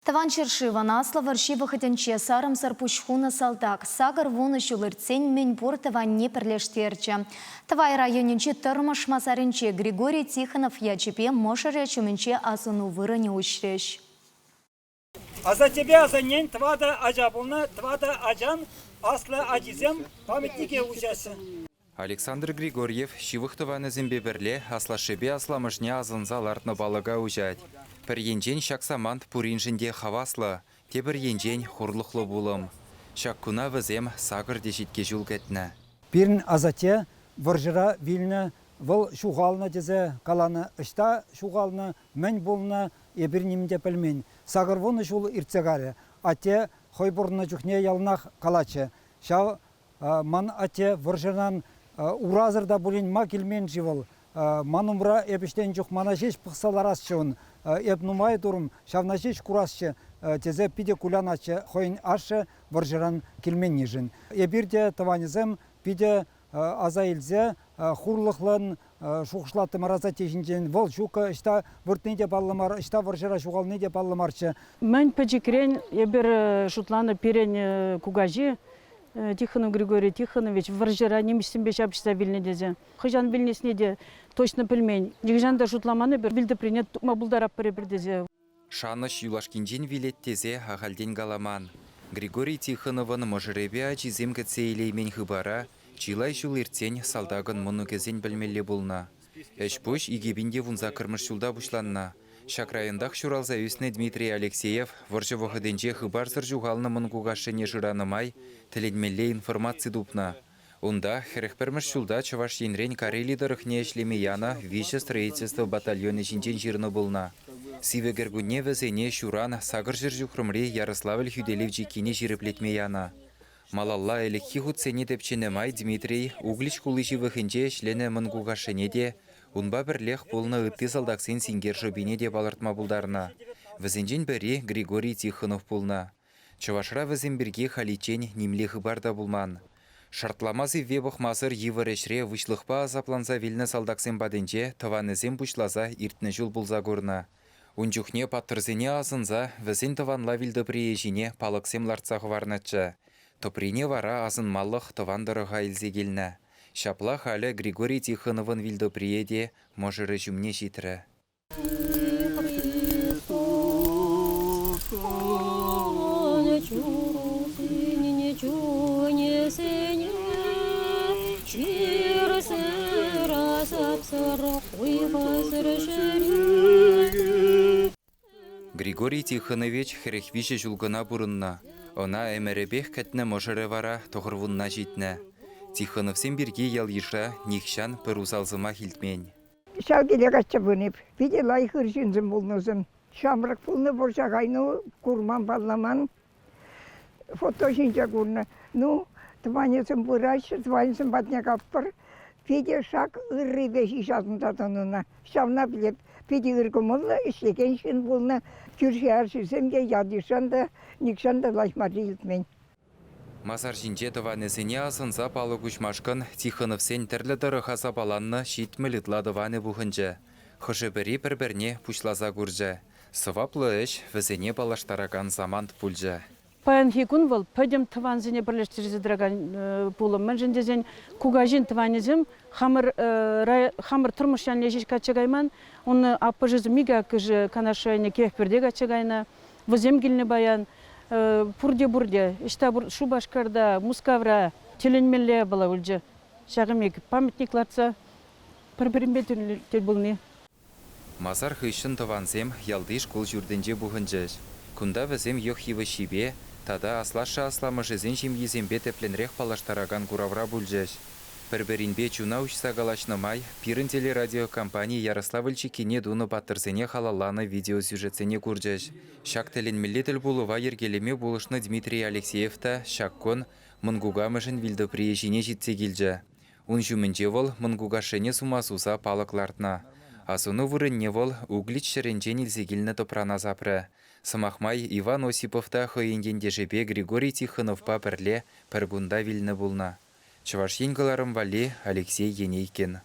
Тӑван ҫӗршывӑн Аслӑ вӑрҫи вӑхӑтӗнче сарӑмсӑр пуҫ хунӑ салтак 80 ҫул иртсен мӗнпур тӑванне пӗрлештерчӗ. Тӑвай районӗнчи Тӑрмӑш масарӗнче Григорий Тихонов ячӗпе мӑшӑрӗ ҫумӗнче асӑну вырӑнӗ уҫрӗҫ. Асаттепе асаннен тӑватӑ ача пулнӑ, тӑватӑ ачан аслӑ ачисем памятнике уҫаҫҫӗ. Александр Григорьев ҫывӑх тӑванӗсемпе пӗрле аслашшӗпе асламӑшне асӑнса лартнӑ палӑка уҫать. Пӗр енчен ҫак самант пуриншӗн те хаваслӑ, тепӗр енчен хурлӑхлӑ пулӑм. Ҫак куна вӗсем сакӑр теҫетке ҫул кӗтнӗ. Пирӗн асатте вӑрҫӑра вилнӗ, вӑл ҫухалнӑ тесе каланӑ. Ӑҫта ҫухалнӑ, мӗн пулнӑ, эпир нимӗн те пӗлмен. 80 ҫул иртсе кайрӗ. Атте хӑй пурӑннӑ чухне яланах калатчӗ, ҫав Ман атте вӑрҫӑран урасӑр та пулин ма килмен-ши вӑл? Ман умра эп ӗҫленӗ чух мана ҫеҫ пӑхса ларасчӗ ун. Эп нумай турӑм, ҫавна ҫеҫ курасчӗ, тесе питӗ кулянатчӗ хӑйӗн ашшӗ вӑрҫӑран килменнишӗн. Эпир те, тӑванӗсем, питӗ аса илсе хурлӑхлӑн шухӑшлаттӑмӑр асатте ҫинчен. Вӑл ҫуккӑ, ӑҫта выртни те паллӑ мар, ӑҫта вӑрҫӑра ҫухални те паллӑ марччӗ. Мӗн пӗчӗкрен эпир шутланӑ пирӗн кукаҫи Тихонов Григорий Тихонович вӑрҫӑра нимӗҫсемпе ҫапӑҫса вилнӗ тесе. Хӑҫан вилнисне те точно пӗлмен. Нихӑҫан та шутламан эпир вилтӑприне тупма пултаратпӑр эпир тесе. Шанӑҫ юлашкинчен вилет тесе ахальтен каламан. Григорий Тихоновӑн мӑшӑрӗпе ачисем кӗтсе илеймен хыпара чылай ҫул иртсен салтакӑн мӑнукӗсен пӗлмелле пулнӑ. Ӗҫ-пуҫ 2018-мӗш ҫулта пуҫланнӑ. Ҫак районтах ҫуралса ӳснӗ Дмитрий Алексеев вӑрҫӑ вӑхӑтӗнче хыпарсӑр ҫухалнӑ мӑн кукашшӗне шыранӑ май тӗлӗнмелле информаци тупнӑ. Унта 41-мӗш ҫулта Чӑваш Енрен Карели тӑрӑхне ӗҫлеме янӑ виҫӗ строительство батальонӗ ҫинчен ҫырнӑ пулнӑ. Сивӗ кӗркунне вӗсене ҫуран 800 ҫухрӑмри Ярославль хӳтӗлев чиккине ҫирӗплетме янӑ. Малалла ӗлӗкхи хутсене тӗпченӗ май Дмитрий Углич хули ҫывӑхӗнче ӗҫленӗ мӑн кукашшӗне те, унпа пӗрлех пулнӑ ытти салтаксен синкер шӑпине те палӑртма пултарнӑ. Вӗсенчен пӗри Григорий Тихонов пулнӑ. Чӑвашра вӗсем пирки халиччен нимле хыпар та пулман. Шартлама сивве пӑхмасӑр йывӑр ӗҫре выҫлӑхпа асапланса вилнӗ салтаксем патӗнче тӑванӗсем пуҫласа иртнӗ ҫул пулса курнӑ. Ун чухне паттӑрсене асӑнса вӗсен тӑванла вилтӑприйӗ ҫине палӑксем лартса хӑварнӑччӗ. Тӑприне вара асӑнмалӑх тӑван тӑрӑха илсе килнӗ. Ҫапла халӗ Григорий Тихоновӑн вилтӑприйӗ те мӑшӑрӗ ҫумне ҫитрӗ. Григорий Тихонович 43 ҫул кӑна пурӑннӑ. Ӑна ӗмӗрӗпех кӗтнӗ мӑшӑрӗ вара тӑхӑрвунна ҫитнӗ. Тихоновсем пирки ял-йышра нихҫан пӗр усал сӑмах илтмен. Ҫав киле качча пынӑ. Питӗ лайӑх ыр ҫынсем пулнӑ вӗсем. Ҫамрӑк пулнӑ, вӑрҫа кайнӑ, курман, палламан. Фото ҫинче курнӑ. Ну, тӑванӗсем пыраҫҫӗ, тӑванӗсем патне каппӑр. Питӗ шак ыррипе ҫиҫасӑнса тӑнӑ ӑна. Ҫавна пӗлеп. Питӗ ыр кӑмӑллӑ, ӗҫлекен ҫын пулнӑ. Кӳршӗ арҫынсем те ял-йышран та нихҫан та лайӑх марри илтмен. Масар ҫинче тӑванӗсене асӑнса палӑк уҫмашкӑн Тихоновсен тӗрлӗ тӑрӑха сапаланнӑ 70 ытла тӑванӗ пухӑнчӗ. Хӑшӗ-пӗри пӗр-пӗрне пуҫласа курчӗ. Сӑваплӑ ӗҫ вӗсене паллаштаракан самант пулчӗ. Паянхи кун вӑл пӗтӗм тӑвансене пӗрлештерсе тӑракан пулӑм. Мӗншӗн тесен кукаҫин тӑванӗсем хамӑр хамӑр тӑрмӑш ялне ҫеҫ качча кайман. Унӑн аппӑшӗсем икӗ аккӑшӗ Канаш районне Кивӗхпӳрте качча кайнӑ. Вӗсем килнӗ паян. Пурте-пурте. Ӑҫта пур Шупашкарта, Мускавра. Тӗлӗнмелле япала пулчӗ. Ҫакӑн пек памятник лартса пӗр-пӗринпе тӗл пулни. Масар хыҫҫӑн тӑвансем ялти шкул ҫуртӗнче пухӑнчӗҫ. Кунта вӗсем йӑх йывӑҫҫипе тата аслашшӗ-асламӑшӗсен ҫемйисемпе тӗплӗнрех паллаштаракан куравра пулчӗҫ. Пӗр-пӗринпе чуна уҫса калаҫнӑ май пирӗн телерадиокомпани Ярославль чиккине тунӑ паттӑрсене халалланӑ видеосюжетсене курчӗҫ. Ҫак тӗлӗнмелле тӗлпулӑва йӗркелеме пулӑшнӑ Дмитрий Алексеев та ҫак кун мӑн кукамӑшӗн вилтӑприйӗ ҫине ҫитсе килчӗ. Ун ҫумӗнче вӑл мӑн кукашшӗне сума суса палӑк лартнӑ. Асӑну вырӑнне вӑл Углич ҫӗрӗнчен илсе килнӗ тӑпрана сапрӗ. Сӑмах май, Иван Осипов та хӑйӗн ентешӗпе Григорий Тихоновпа пӗрле пӗр кунта вилнӗ пулнӑ. Чӑваш Ен кӑларӑм валли Алексей Енейкин.